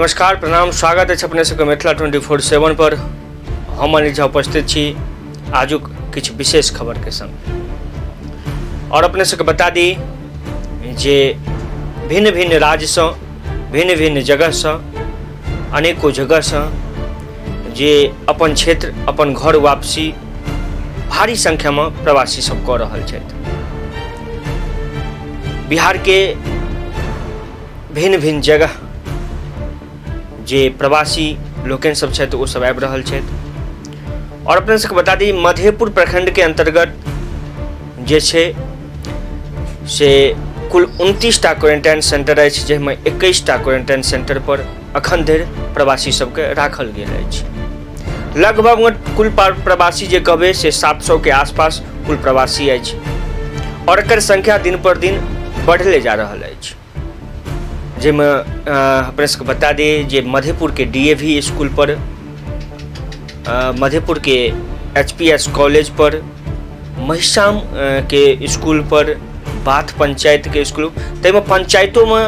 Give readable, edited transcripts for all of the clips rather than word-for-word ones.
नमस्कार, प्रणाम, स्वागत अछि अपने सबके मिथिला 24/7 पर। हम अनिल झा उपस्थित छी आजुक किछु विशेष खबरके संग। और अपने सबके बता दी जे भिन्न भिन्न राज्यसँ, भिन्न भिन्न जगहसँ, अनेको जगहसँ जे अपन क्षेत्र अपन घर वापसी भारी संख्यामे प्रवासी सब कऽ रहल छथि। बिहारके भिन्न भिन्न जगह जे प्रवासी लोकनि सब छथि ओ सब आबि रहल छथि। और अपने सबके बता दी मधेपुर प्रखंडके अंतर्गत जे छै से कुल 29टा क्वारेंटाइन सेंटर अछि, जाहिमे 21टा क्वारेंटाइन सेंटर पर अखन धरि प्रवासी सबके राखल गेल अछि। लगभग कुल प्रवासी जे कहबै से 700 के आसपास कुल प्रवासी अछि और एकर संख्या दिन पर दिन बढ़ले जा रहल अछि। जाहिमे अपने सबके बता दी जे मधेपुर के डी ए वी स्कूल पर, मधेपुर के एच पी एस कॉलेज पर, महिषाम के स्कूल पर, बाथ पंचायत के स्कूल, ताहिमे पंचायतोमे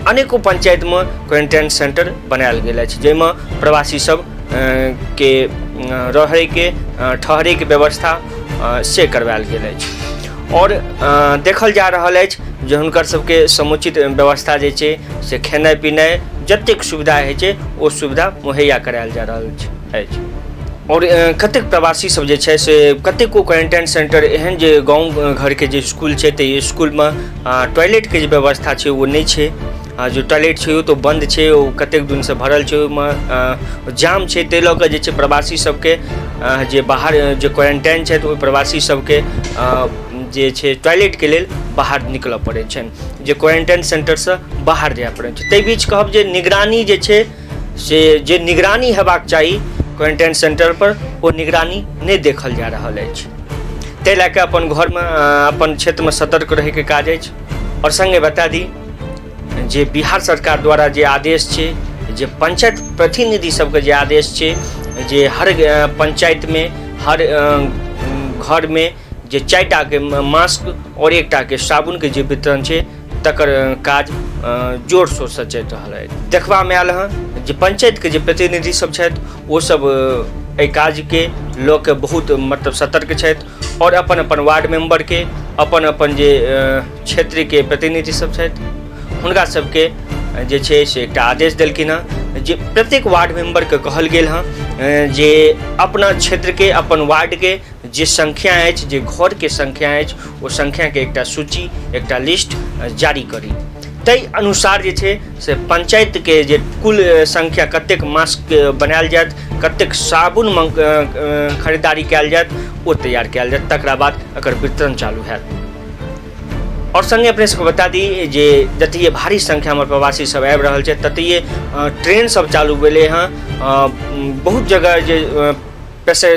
अनेको पंचायतमे क्वारेंटाइन सेंटर बनायल गेल अछि, जाहिमे प्रवासी सब के रहैके ठहरैके व्यवस्था से करवायल गेल अछि। और देखल जा रहल अछि जे हुनकर सबके समुचित व्यवस्था जे छै से खेनाइ पिनाइ जतेक सुविधा होइ छै ओ सुविधा मुहैया करायल जा रहल अछि। और कतेक प्रवासी सब जे छै से कतेको क्वारेंटाइन सेंटर एहन जे गाँव घरके जे स्कूल छै तऽ स्कूलमे टॉयलेटके जे व्यवस्था छै ओ नहि छै। जे टॉयलेट छै ओ तऽ बन्द छै, ओ कतेक दिनसँ भरल छै, ओहिमे जाम छै। ताहि लऽ कऽ जे छै प्रवासी सबके जे बाहर जे क्वारेंटाइन छथि ओहि प्रवासी सबके जे छै टॉयलेटके लेल बाहर निकलऽ पड़ै छनि, जे क्वारेंटाइन सेंटरसँ बाहर जाय पड़ै छै। ताहि बीच कहब जे निगरानी जे छै से जे निगरानी हेबाक चाही क्वारेंटाइन सेंटर पर ओ निगरानी नहि देखल जा रहल अछि। ताहि लए कऽ अपन घरमे अपन क्षेत्रमे सतर्क रहैके काज अछि। आओर सङ्गे बता दी जे बिहार सरकार द्वारा जे आदेश छै, जे पंचायत प्रतिनिधि सबके जे आदेश छै जे हर पंचायतमे हर घरमे जे 4टाके मास्क आओर 1टाके साबुनके जे वितरण छै तकर काज जोर शोरसँ चलि रहल अछि। देखबामे आयल हँ जे पंचायतके जे प्रतिनिधि सब छथि ओ सब एहि काजके लऽ के बहुत मतलब सतर्क छथि आओर अपन अपन वार्ड मेम्बरके अपन अपन जे क्षेत्रके प्रतिनिधि सब छथि हुनका सबके जे छै से एकटा आदेश देलखिन हँ जे प्रत्येक वार्ड मेम्बरके कहल गेल हँ जे अपना क्षेत्रके अपन वार्डके जे संख्या अछि, जे घरके संख्या अछि, ओ संख्याके एकटा सूची एकटा लिस्ट जारी करी। ताहि अनुसार जे छै से पंचायतके जे कुल संख्या कतेक मास्क बनायल जायत, कतेक साबुन खरीदारी कयल जायत ओ तैयार कयल जायत, तकरा बाद एकर वितरण चालू हैत। और संगे अपने सबके बता दी जे जतहिए भारी संख्यामे प्रवासी सब आबि रहल छै ततहिए ट्रेन सब चालू भेलै हँ। बहुत जगह जे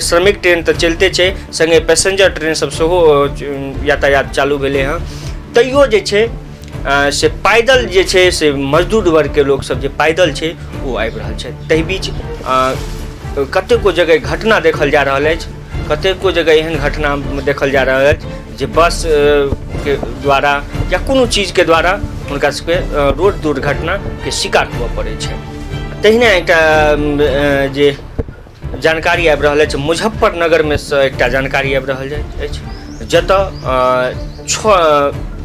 श्रमिक ट्रेन तऽ चलिते छै, सङ्गे पैसेंजर ट्रेन सब सेहो यातायात चालू भेलै हँ। तैयो जे छै से पैदल जे छै से मजदूर वर्गके लोकसब जे पैदल छै ओ आबि रहल छै। ताहि बीच कतेको जगह घटना देखल जा रहल अछि, कतेको जगह एहन घटना देखल जा रहल अछि जे बस के द्वारा या कोनो चीजके द्वारा हुनका सबके रोड दुर्घटनाके शिकार हुअ पड़ै छै। तहिना एकटा जे जानकारी आबि रहल अछि मुजफ्फरनगरमे सँ एकटा जानकारी आबि रहल अछि जतऽ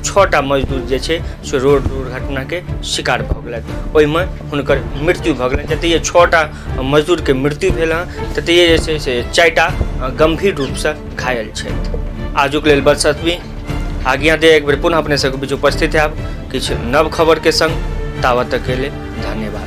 छओटा मजदूर जे छै से रोड दुर्घटनाके शिकार भऽ गेलथि, ओहिमे हुनकर मृत्यु भऽ गेलनि। जतय 6टा मजदूरके मृत्यु भेल हँ ततय जे छै से 4टा गम्भीर रूपसँ घायल छथि। आजुक लेल बस एतबी। आज्ञा दे एक बेर पुनः अपने सबके बीच उपस्थित हैब किछु नव खबरके संग। तावत तक के लेल धन्यवाद।